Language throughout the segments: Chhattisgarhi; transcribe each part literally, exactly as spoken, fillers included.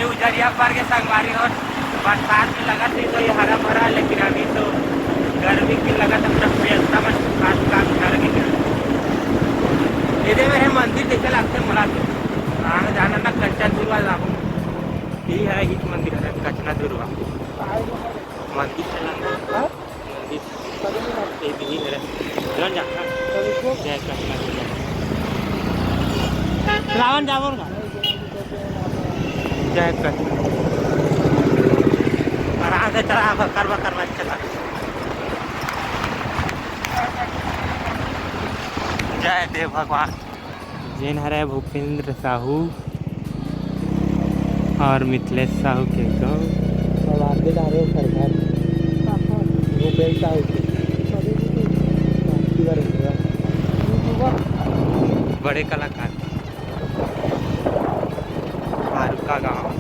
उजरिया पार के संगवारी हो, बरसात में लगत नहीं तो ये हरा भरा, लेकिन अभी तो गर्मी की लगत है, पूरा पेड़ता मन सुखा सुखा के झड़ गे। ये दे मेरे मंदिर देखे लगते मोला तो। आना जाना ना कंचनपुर वाला हूँ। ये है, इस मंदिर है कंचनपुर वाला। मंदिर चला। हाँ? मंदिर। ये भी नहीं है। जौन जा। जय कृष्णा। रावण जावन का। जय कृष्णा। आराम से चला, बकर बकर मत चला। जय देव भगवान। जेन हरे भूपेंद्र साहू और मिथिलेश साहू के गाँव। और आगे डारे ओकर घर। भूपेंद्र साहू के। बड़े कलाकार। आरुका गाँव।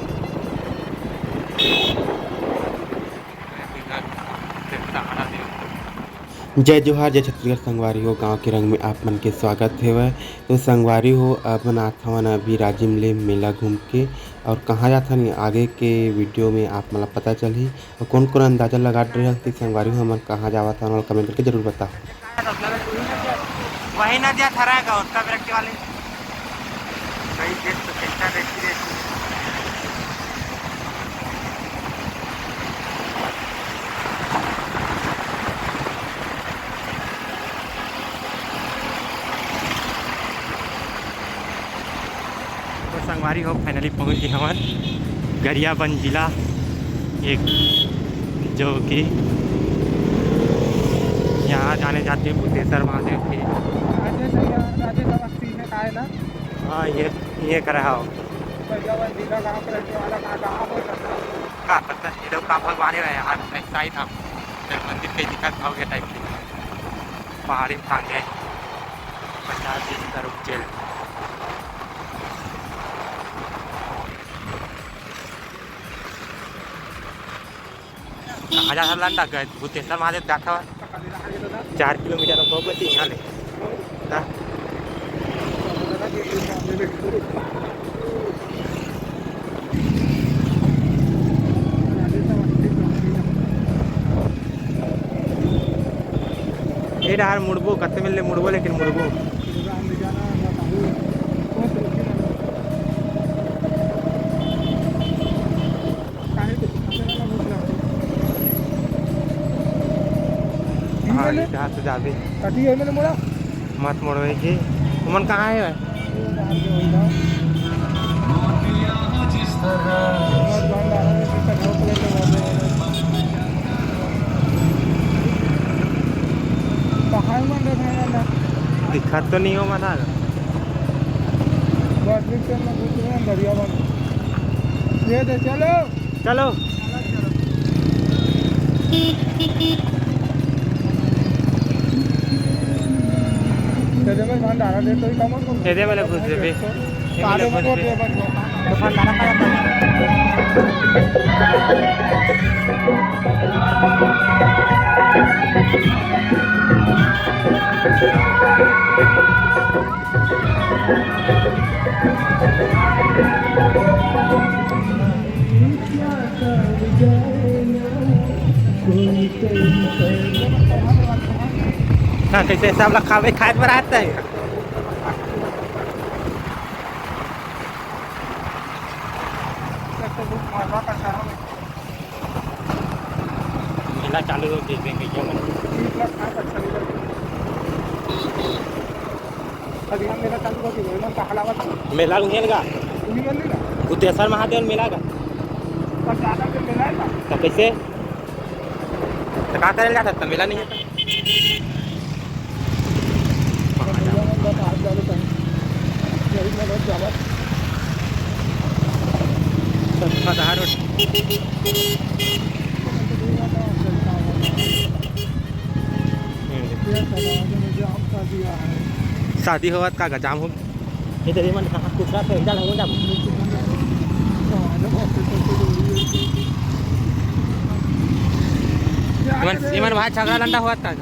जय जोहार, जय छत्तीसगढ़ संगवारी हो, गांव के रंग में आप मन के स्वागत हेवय। तो संगवारी हो, अपन आत हवन अभी राजिम ले मेला घूम के, और कहाँ जात हन आगे के वीडियो में आप मन ला पता चलही। और कौन कौन अंदाजा लगा रहे हन कि संगवारी हो, हमन कहाँ जावत हन, कमेंट करके जरूर बताओ। वही नदिया थरा का, उसका वाले। कई खेत तो कैसा रहती रहती है। तो संगवारी हो, finally पहुंच गए हमारे गरियाबंद जिला, एक जो कि यहाँ जाने जाते भूतेश्वर महादेव के। राजेश, राजेश अवस्थी में का है ना? हाँ, ये, ये करा हो। गरियाबंद जिला गांव के रहने वाला का गांव हो सकता है। का पता, ये लोग का भगवान ही रहे यार, ऐसा ही था। फिर मंदिर के दिक्कत हो गया टाइप की। पहाड़ी में टांगे, पचास बीस का रुक जेल। कहाँ जा सब लंडा गए? भूतेश्वर महादेव जाता हुआ। चार किलोमीटर हम बहुत बची यहाँ ले। हाँ। ए डहर मुड़बो, कते मिल ले मुड़बो, लेकिन मुड़बो। हाँ, इतिहास से जाबे। कथी है मैंने मोड़ा? मत मोड़वे के। तुमन कहाँ है? दिखत तो नहीं हो मना। बस, फिर से मैं घुस रहे हैं, दरिया बंद। ये दे, चलो। चलो। एदे में भंडारा दे तो ही कम हो। एदे में ले घुस देबे। एदे में ले घुस देबे। तो भंडारा खाया था। हाँ, कैसे सब लोग खावे खाए पर आता है। मेला चालू हो गई, गई, गई, गई। अभी हम मेला चालू कर दिए, मेला का हलावा था। मेला उहेल का? उहेल नहीं ना। भूतेश्वर महादेव मेला का? बस ज्यादा के मेला है ना। तो कैसे? तो का करे जाता? तो मेला नहीं है। शादी होवत का, शादी होवत का, का जाम हो। ये तो ये मन कहाँ कुछ रहा, तो इधर हो जा। इमन, इमन भाई झगड़ा लंडा होवत का?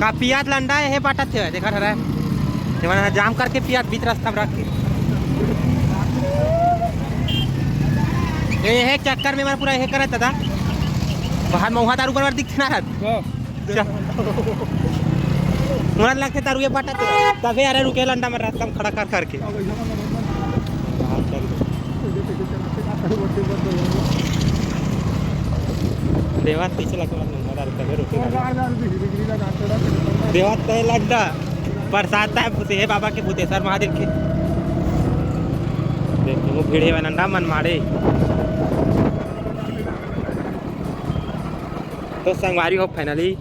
का पियात लंडा है, हे बाटत है, देखा ठहरा है। इमन जाम करके पियात बीच रास्ता में रख के। ये, ये चक्कर में मैं पूरा ये करत दादा। बाहर महुआ दारू बराबर दिखथे ना रहत। हाँ। चा-, मोला लगथे दारू ये बाटत हे। तभे अरे रुके लंडा में रास्ता में खड़ा कर करके। देवात पीछे लगे मत, महुआ दारू तभे रुके। देवात तहे लड्डा। प्रसाद साहब भूते हे बाबा के, भूतेश्वर महादेव के। देख, वो भीड़ हे, नंदा मन मारे। तो संगवारी हो, finally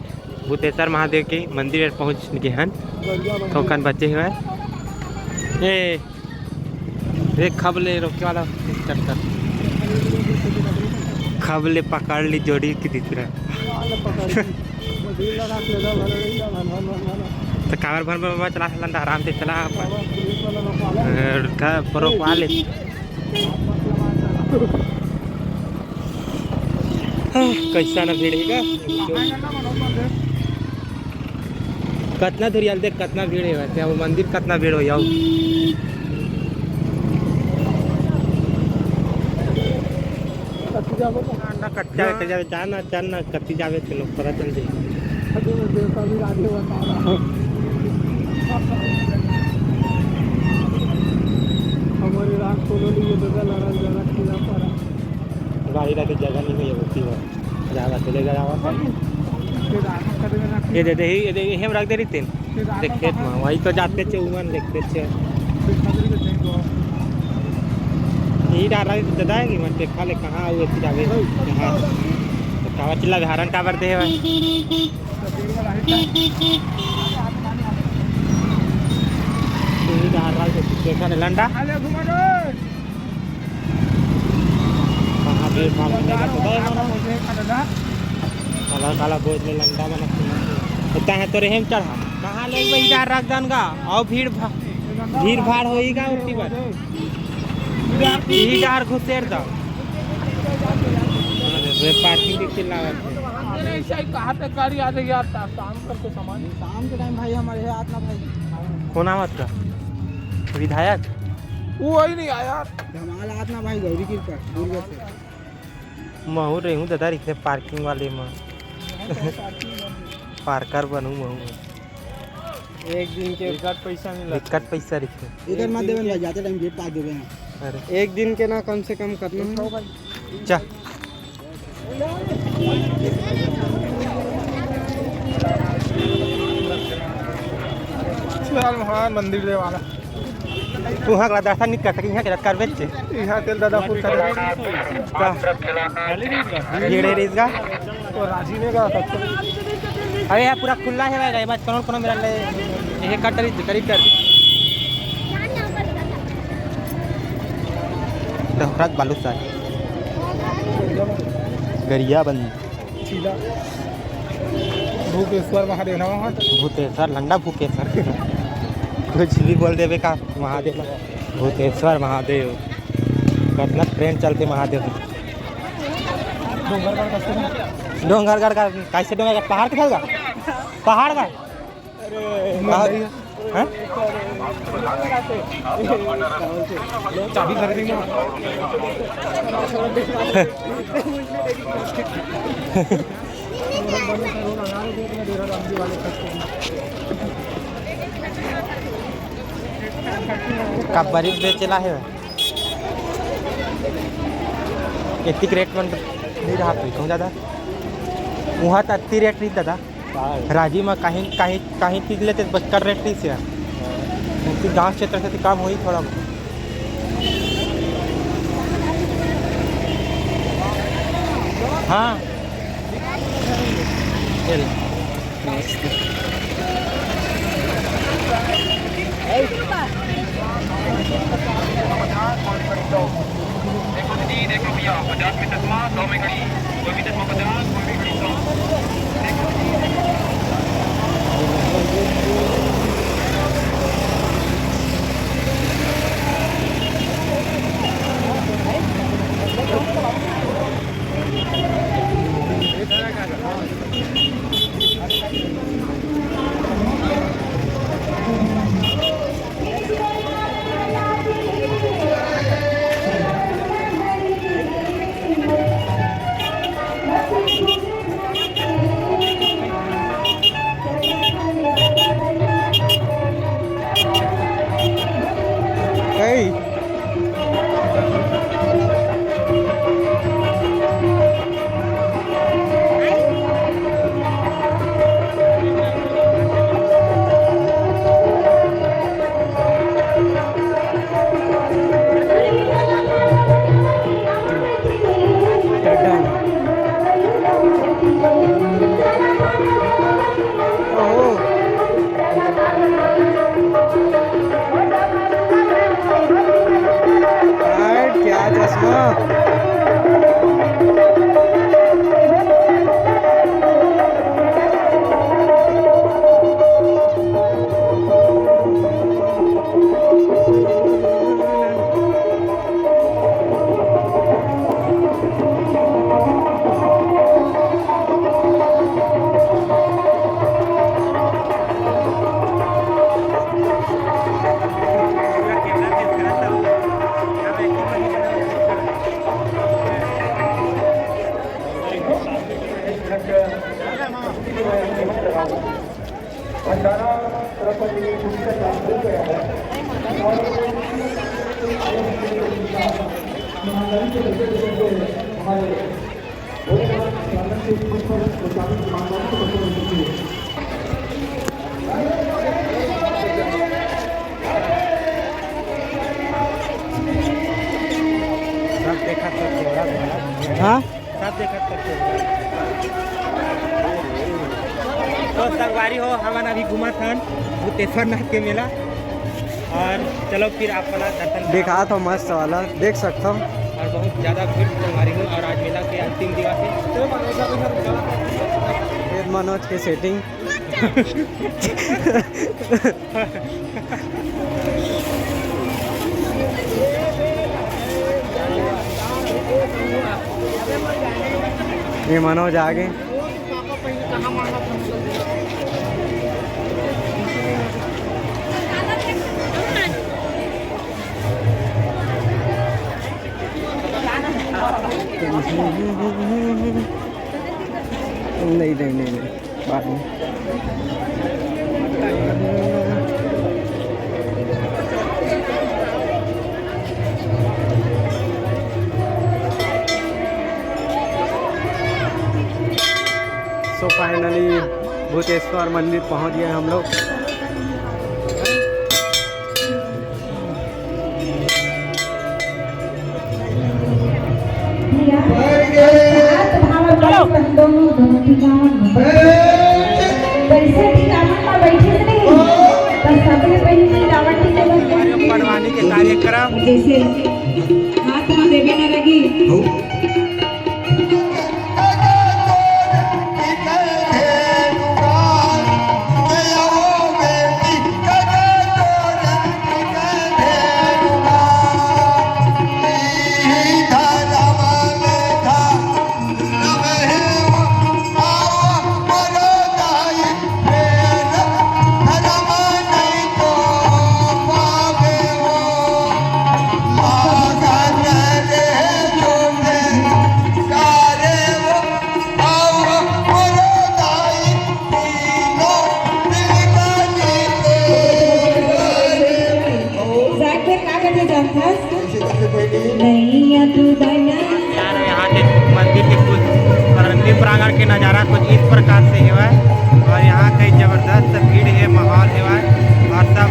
भूतेश्वर महादेव के मंदिर पहुंच गे हन। थोकन बचे हुए। ए, ए, खब ले रोके वाला चक्कर। खब ले पकड़ ली जोड़ी की दिख रहा। तो कावर भर भर चला, चला, आराम से चला अपन। अ, का, रोकवा ले। हाँ, कैसा ना भीड़ हे गा। कतना दूर यार, देख कतना भीड़ हे वैसे, वो मंदिर कतना भीड़ हो यार। कच्चा हे, कच्चा हे, जाना, जाना, कति जावे ते लोग पता चल जाई। अरे, मैं देवता भी आगे बता रहा हूँ। हमारे रात को लो लिए तो लड़ा, लड़ा, खिला पड़ा। गाड़ी रखे जगह नहीं है, होती है। जावा चले गया, आवा था। ये दे दे, ये दे, ये हम रख दे रही तीन। देख खेत में, वही तो जाते थे, उमन देखते थे। यही डाल रहा है, दादा है कि मत देखा ले, कहाँ हुए थे जावे, कहाँ। तो कावा चिल्ला धारण काबर दे भाई। यही डाल रहा है, देखा ले लंडा। कहाँ भीड़ भाड़ में नहीं रहता है, मना। काला, काला बोझ में लंडा बना के। इतना है तो रेहम चढ़ा। कहाँ ले वही डार रख दन गा? और भीड़ भा-, भीड़ भाड़ होई गा उतनी बार। यही डार घुसेर दा। अरे, parking की चिल्लावत है। अरे, ऐसा ही कहाँ पे गाड़ी आ जाएगी यार, शाम करके सामान। शाम के time भाई हमारे यहाँ आतना भाई। कौन आवत का? विधायक? वो ही नहीं आया यार। धमाल आतना भाई, गौरी कृपा, दुर्गा से। महू रहूं दादा, रिखने parking वाले में। Parker बनूं महू। एक दिन के बिकट पैसा मिला। बिकट पैसा रिखने। इधर मत देवन भाई, जाते time gate पार देवे हैं। अरे। एक दिन के ना, कम से कम करना है। चा। चल, हाँ, मंदिर ले वाला। तू हाँ, दर्शन नहीं कर सके, यहाँ के करबे चे। यहाँ तेल दादा फूल खा। का? भीड़ हे रीस गा। तो राजी ने का? अरे, यहाँ पूरा खुला है भाई, मत कौन कौन मेरा ले। ये कट रही, करीब कर। डोहरात बालूसार। गरियाबंद। चीला। भूतेश्वर महादेव नमः। भूतेश्वर, लंडा भूतेश्वर। कुछ भी बोल देवे का महादेव। भूतेश्वर महादेव। कतना train चलते महादेव। डोंगरगढ़ का, कैसे डोंगरगढ़ का, पहाड़ के चल गा? पहाड़ का? अरे, हाँ? चाबी भर देंगे। का बरीज बेचेला हे? एतिक rate मन नहीं रहा, तो कहूँ दादा, वहाँ तो अति rate नहीं दादा। राजी में कहीं, कहीं, कहीं चीज लेते बस कर रेट से। क्योंकि गांव क्षेत्र से तो काम होई थोड़ा बहुत। हाँ। चल। नमस्ते। सब देखत सब कैमरा वाला। हाँ? सब देखत सब कैमरा। तो संगवारी हो, हमन अभी घूमत हन भूतेश्वर नाथ के मेला। और चलो फिर आप वाला दर्शन करा। दिखात हो मस्त वाला, देख सकत हो। और बहुत ज़्यादा भीड़ संगवारी हो, और आज मेला के अंतिम दिवस है। ये मनोज के सेटिंग। ये मनोज आगे। नहीं, नहीं, नहीं, नहीं। बाद में। So finally भूतेश्वर मंदिर पहुंच गए हम लोग। बनवानी के कार्यक्रम। जैसे हाथ में देवे न लगी। जाके का करके जानथस? नैया तू बना। यार, यहाँ के मंदिर के कुछ, मंदिर प्रांगण के नज़ारा कुछ इस प्रकार से हेवय। और यहाँ कई जबरदस्त भीड़ हे, माहौल हेवय। और सब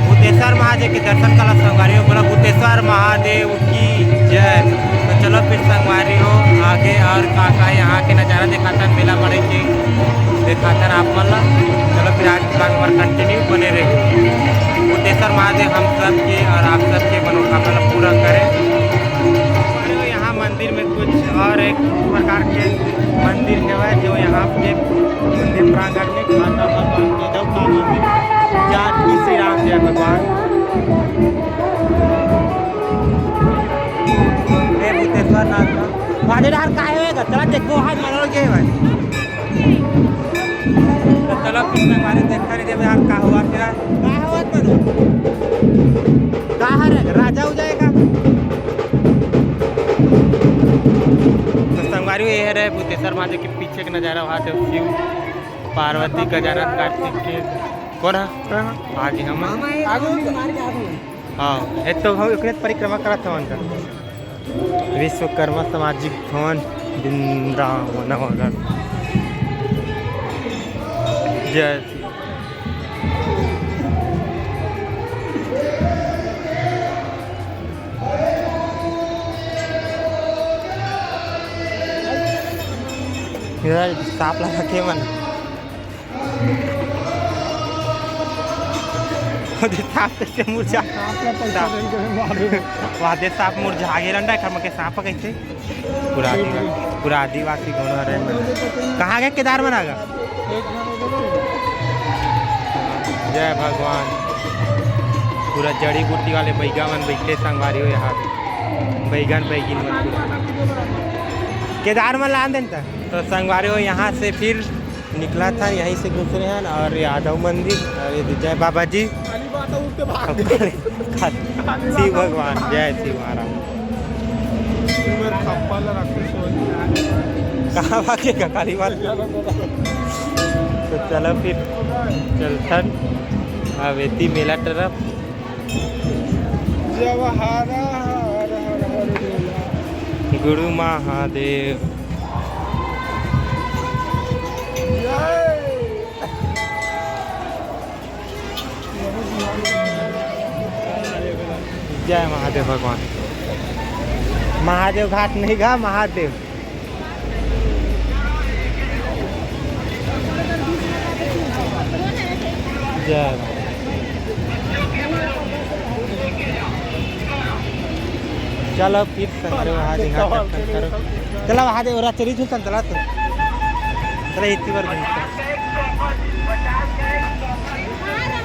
भूतेश्वर महादेव के दर्शन कला संगवारी हो, बोला भूतेश्वर महादेव की जय। तो चलो फिर संगवारी हो, आगे और का का यहाँ के नज़ारा दिखाता, मेला बढ़े के दिखाता आप मन ला। चलो फिर आज vlog हमार continue बने रहे। भूतेश्वर महादेव हम सब के और आप सब के मनोकामना ला पूरा करे। यहाँ मंदिर में कुछ और एक प्रकार के मंदिर हेवय, जो यहाँ पे मंदिर प्रांगण में माता भगवान के दो काली जी, जानकी श्री राम जय भगवान। हे भूतेश्वर नाथ का बाजे डार काहे होएगा? चला देखो, आज मनोल के भाई। तो चलो, फिर संगवारी देखा नहीं देवे यार, का हुआ क्या? का हुआ मनो? का हरे? राजा हो जाएगा। तो संगवारी, ये रहे भूतेश्वर महादेव के पीछे के नज़ारा, वहाँ से शिव पार्वती, गजानन, कार्तिक के। कौन है? हाँ। आगे हम। हाँ, ये तो हम एकरे परिक्रमा करत हवन का। विश्वकर्मा सामाजिक भवन, वृंदावन नगर। जय श्री। इधर सांप लगा के मन। ओदे सांप कइसे मुरझा, सांप ला पैसा दे के मारे। वादे सांप मुरझा गे लंडा, एखर म के सांप कइसे? पूरा आदिवासी, पूरा आदिवासी घोड़ा हरे मन। कहाँ गे केदार मन आगा? जय भगवान। पूरा जड़ी बूटी वाले बैगा मन बइठे संगवारी हो यहाँ पे। बैगन बैगिन मन पूरा। केदार मन ला आन देन त। तो संगवारी हो यहाँ से फिर निकला था, यहीं से घुस रहे हैं। और यादव मंदिर, और ये जय बाबा जी। काली माता उठ के भाग गए। शिव भगवान, जय शिव महाराज। मेरे खप्पा ला रख के सो गया। कहाँ भागेगा काली माता? तो चलो फिर चलथन अब एती मेला तरफ। जय हर हर हर हर भोला। गुरु महादेव। जय। जय महादेव भगवान। महादेव घाट नहीं गा, महादेव। जय। चलो फिर संगवारी हो, वहाँ देखा दर्शन करो। चला वहाँ दे, ओरा चली झूलता चला तो। चला इतनी बार घूमता।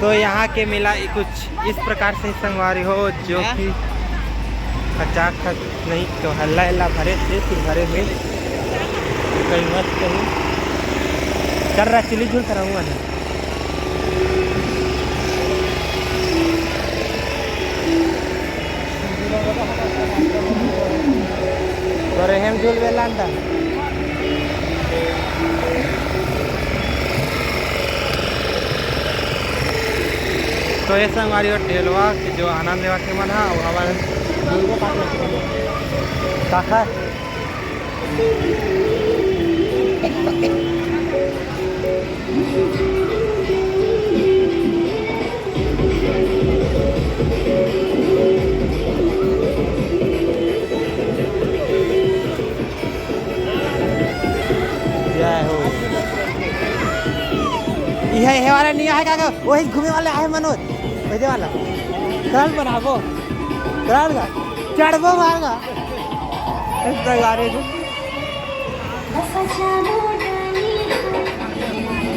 तो यहाँ के मेला कुछ इस प्रकार से संगवारी हो, जो कि खचाखच नहीं तो हल्ला हल्ला भरे थे, फिर भरे हुए कहीं मस्त कहीं। चल रहा चली झूल कराऊंगा ना। तो रहम झूल बेला अंडा। तो ये संगवारी हो ढेलवा के जो आनंद लेवा के मन हा, वो हमारे काका। जय हो। इहे, इहे वाला नहीं आहे काका, वही घूमे वाले आहे मनोज, वही वाला। कल बनाबो, कल का चढ़बो मारगा। इस बारे में।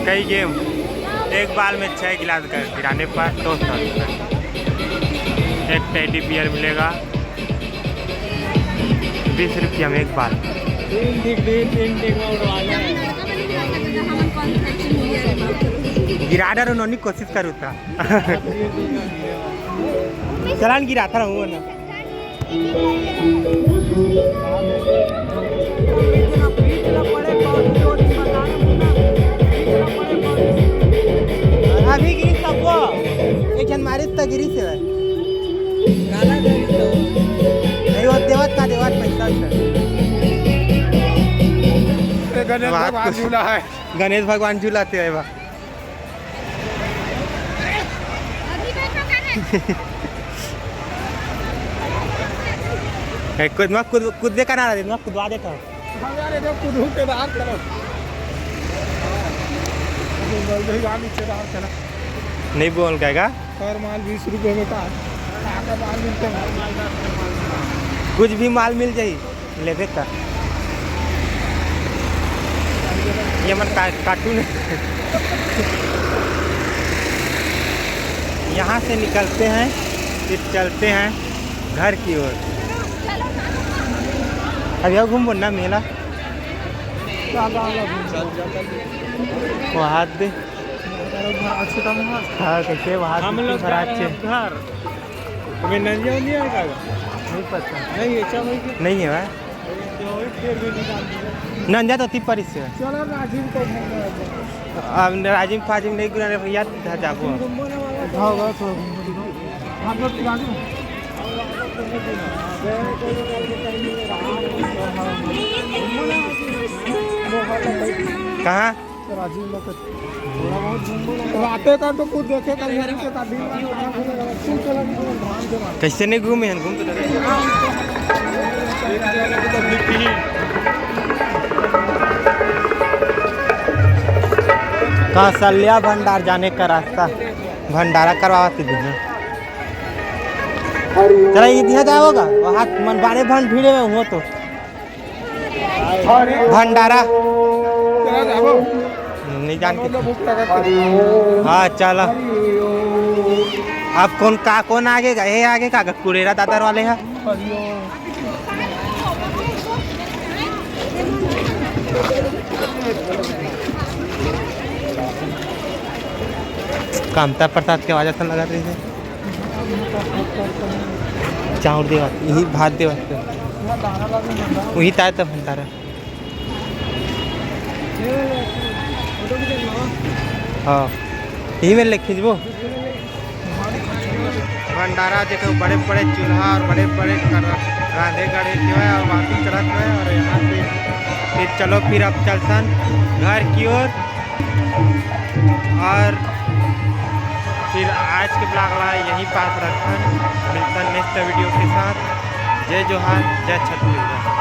कई गेम, एक बाल में छह गिलास गिराने पर दो सौ रुपये। एक टेडी बियर मिलेगा बीस रुपया में एक बाल। तीन टिक दी, तीन टिक में उड़वा ले। गिरा डारो नोनी, कोशिश करूँ था। चलान गिरा था हूँ ना। अभी गिरी सबको एक झन मारिस त गिरी से। नहीं, वो देवत का देवत पैसा से। ये गणेश भगवान झूला है। गणेश भगवान झूलाते हैं बा। ए, कूद, मैं कूद, कूद दे का नारा दे, मैं कूदवा देता हूँ। हाँ यार, ये तो कूदू के बाहर करो। बोल दे, यहाँ नीचे बाहर चला। नहीं बोल कहेगा। हर माल बीस रुपये में का? कहाँ का माल मिलते हैं? कुछ भी माल मिल जाई, लेबे का। ये मन का-, cartoon है। यहाँ से निकलते हैं, फिर चलते हैं घर की ओर। अब यहाँ घूमबो ना मेला। वो हाथ दे। हाँ, कैसे वहाँ हम लोग जा रहे हैं घर। तुम्हें नंदिया नहीं आएगा? नहीं पता। नहीं, ऐसा वही के नहीं है भाई। तो वही फिर भी निकाल दिया। नंदिया तो तीन परिस से। चलो राजीव को घूमने। अब राजीव फाजिम नहीं गुना रे भैया, घर जाबो। हाँ, बस हो। हम लोग पुराने। कहाँ? राजीव लोग के थोड़ा बहुत घूमो ना। राते का तो कुछ देखे का नहीं, के का दिन रात कहाँ घूमे, कुल चला के धाम के मारे। कैसे नहीं घूमे हैं, घूम तो रहे। कौशल्या भंडार जाने का रास्ता। भंडारा करवावत ही दिन। चला, ये दिया जाओगा, वो हाथ मन बारे भन भीड़े में हुआ तो। भंडारा। नहीं जान के। हाँ, चला। अब कौन का, कौन आगे गा? ये आगे का गा? कुरेरा दादर वाले हैं। कामता प्रसाद के आवाज असन लगत रहिसे। चाउर देवत, इही भात देवत। उही ताय त भंडारा। हाँ, इही मेर ले खींचबो। भंडारा देखो, बड़े-बड़े चूल्हा और बड़े-बड़े कर-, रांधे गढ़े के है और बाकी चलत है। और यहाँ पे फिर चलो, फिर अब चलतन घर की ओर। और फिर आज के vlog ला यहीं पास रखन, मिलतन next video के साथ। जय जोहार, जय छत्तीसगढ़।